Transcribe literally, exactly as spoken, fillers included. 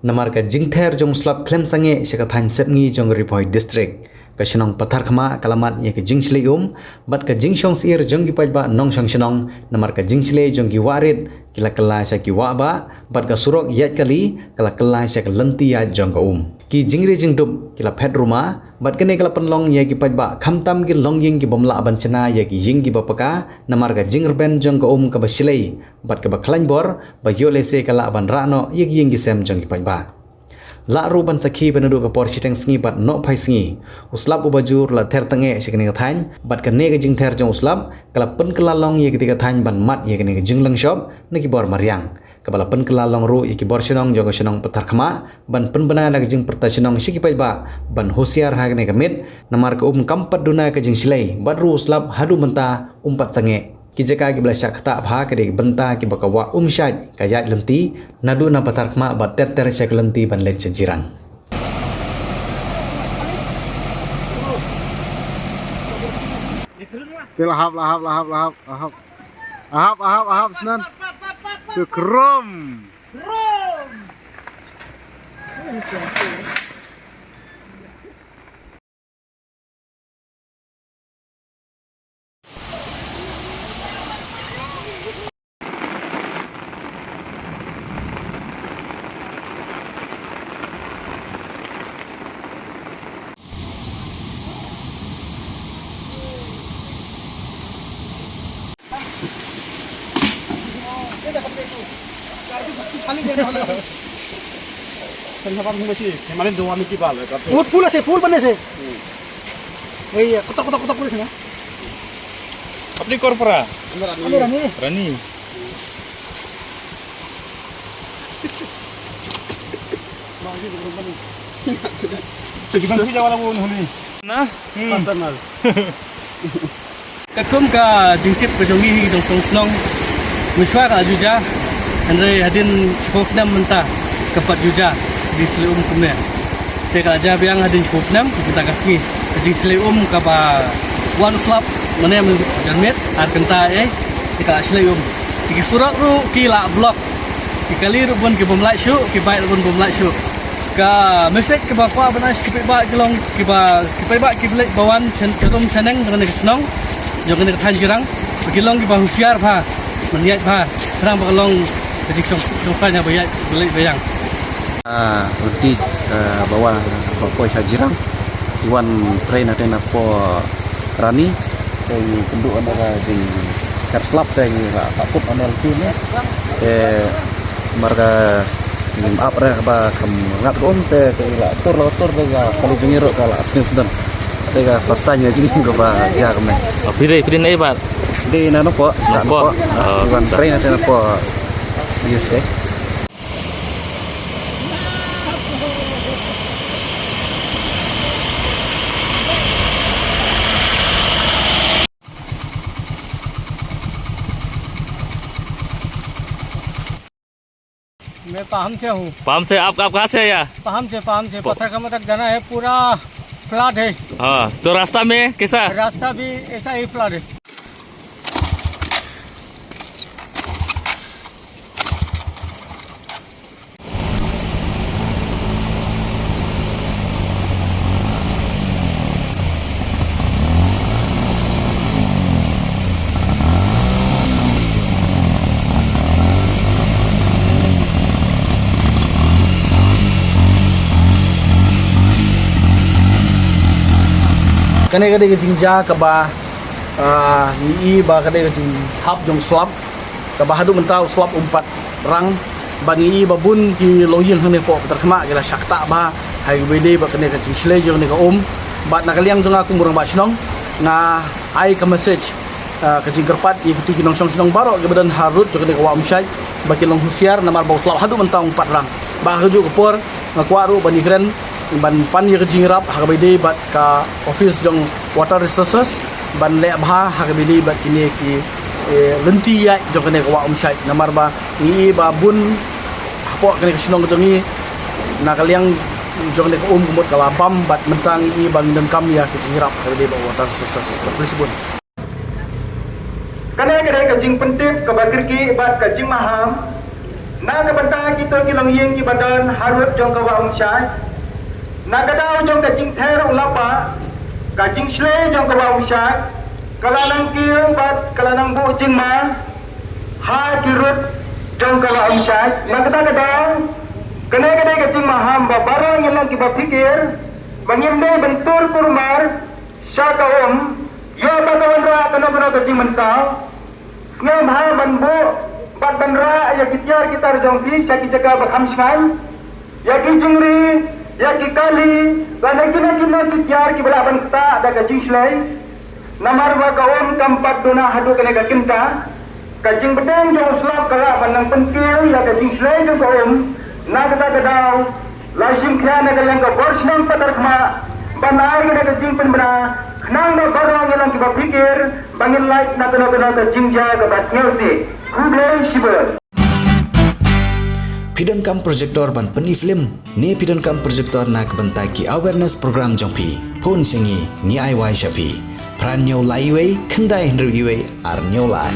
Namar ka jingther jong u slap khlem sangeh sha ka thaiñ Sepngi jong Ri Bhoi District, ka shnong Patharkhmah ka la mad ïa ka jingshlei um bad ka jingshong syier jong ki paidbah nongshong shnong, namar ka jingshlei jong ki wah rit ki la kylla sha ki wah bah, bad ka surok ïaid kali ka la kylla sha ka lynti ïaid jong ka um. Ki jingri jingdup ki la phet ruma, bad kane ka la pynlong ïa ki paidbah khamtam ki longïing ki bym lah ban shna ïa ki ïing kiba paka, namar ka jingrben jong ka um kaba shlei bad kaba khlaiñ bor, ba ïoh lehse ka lah ban rah noh ïa ki ïing ki sem jong ki paidbah. Lah ruh ban sakhi ba naduh ka por shiteng sngi bad nohphai sngi, u slap uba jur la ther tyngeh sha kane ka thaiñ, bad kane ka jingther jong u slap ka la pynkylla long ïa katei ka thaiñ ban mad ïa kane ka jinglong shop na ki bor mariang, kaba la pynkylla long ruh ïa ki bor shnong jong ka shnong Patharkhmah ban pynbna da ka jingpyrta shnong sha ki paidbah ban husiar ha kane ka miet, namar ka um kam pat duna ka jingshlei, bad ruh u slap haduh mynta um pat sangeh. Ki jaka kiba la shah ktah bha ka dei ka bynta kiba ka wah um shait ka ïaid lynti naduh na Patharkhmah bad ter ter sha ka lynti ban leit sha Jirang. Te lahap, lahap, lahap, lahap, lahap. Ahap, ahap, ahap, snan. Te krom. Kan haba nung besi, kemarin dua minggu bal, kata. Full, full ase, full bane ase. Hmm. Iya, kotak, kotak, kotak, kotak sini. Apni korpora? Rani. Rani. Jadi bang kita wala pun huni. Nah, hmm. Pastor Nal. Katkum ka jingtip ka jong ngi hi ki nongshong shnong, mynshuwa ka la ju jia, hynrei hadien shiphew snem mynta kam pat ju jia ka jingshlei um kumne. Te ka la jia biang hadien shiphew snem mynta ka sngi. Ka jingshlei um kaba wan slap mynne mynta janmiet ar kynta ei, te ka la shlei um. Te ki surok ruh ki la block. Ki kali ruh bun ki bym lait shuh, ki bike ruh bun bym lait shuh. Ka message kaba kwah ban ai sha ki paidbah ki long kiba, ki paidbah kiba leit ba wan sha, sharum shaneng na kane ka shnong jong kane ka thaiñ Jirang, ba ki long kiba husiar bha, ban ïaid bha, tang ba ka long ka jingshong, shong saiñ ba ïaid ba leit ba ïeng. Ah, ruti, ah, ba wan ba poi sha Jirang. Ki wan train na te na po Rani. Te ngi kynduh ynda ka jingker slap te ngi la sahkut ynda lynti ne. Te namar ka jingap re ba kam ngat ka um te, te la tur la tur te ka kali jong ngi ruh ka la sngewsdon. Te ka first time ka jingim kaba jia kumne. Oh, phi dei, phi dei na ei bar? Dei na Nongpoh, sa Nongpoh. Nongpoh. Oh, wan train na te na po. Yes, eh. मैं पाहम से हूँ। पाहम से? आप, आप कहाँ से आया? पाहम से, पाहम से। प- पत्थर का मतलब जाना है, पूरा फ्लड है। हाँ, तो रास्ता में कैसा? रास्ता भी ऐसा ही फ्लड है। Kane ka dei ka jingjia kaba, ah, ngi i ba ka dei ka jinghap jong slap. Kaba haduh mynta u slap um pat rang, bad ngi i ba bun ki longïing hangne hapoh Patharkhmah ki la shah ktah bha ha kaba ïadei bad kane ka jingshlei jong kane ka um. Bad na ka liang jong nga kum u rangbah shnong, nga ai ka message, ah, ka jingkyrpad ïa kito ki nongshong shnong baroh kiba don ha rud jong kane ka wah Umshait ba kin long husiar namar ba u slap haduh mynta um pat rang. Bad ha kajuh ka por nga kwah ruh ban ïakren ban pan ïa ka jingïarap ha kaba ïadei bad ka office jong Water Resources ban leh bha ha kaba ïadei bad kine ki, eh, lynti ïaid jong kane ka wah Umshait namar ba ngi i ba bun hapoh kane ka shnong ka jong ngi na ka liang jong kane ka um ka mut ka la bam bad mynta ngi i ba ngi donkam ïa ka jingïarap ha kaba ïadei bad Water Resources. Khublei shibun. Kane ka dei ka jingpyntip kaba kyrkieh bad ka jingmaham na ka bynta kito ki longïing kiba don harud jong ka Wah Umshait. Na ka daw jong ka jingther u lapah, ka jingshlei jong ka Wah Umshait ka la nang kiew bad ka la nang buh jingma ha ki rud jong ka Wah Umshait. Na kata ka daw, kane ka dei ka jingmaham ba baroh ngi long kiba phikir ba ngim dei ban tur kurmar sha ka um, ïoh ba ka wanrah kano kano ka jingmynsaw. Sngewbha ban buh bad ban rah ïa ki tiar ki tar jong phi sha ki jaka ba kham shngaiñ, ïa ki jingri, ïa ki kali, lane kino kino ki tiar kiba lah ban ktah da ka jingshlei. Namar ba ka um kam pat duna haduh kane ka kynta. Ka jingbteng jong u slap ka lah ban nang pynkiew ïa ka jingshlei jong ka um. Na kata ka daw, la shim khia na ka liang ka bor shnong Patarkhmah ban ai kane ka jingpynbna, khnang ba baroh ngi long kiba phikir ba ngin lait na kano kano ka jingjia kaba sngewsih. Khublei shibun. Phi donkam projector ban pyni film ne phi donkam projector na ka bynta ki awareness program jong phi? Phone sha ngi, ngi ai wai sha phi. Phra hynñiew lai wei, khyndai hynriew wei, ar hynñiew lai.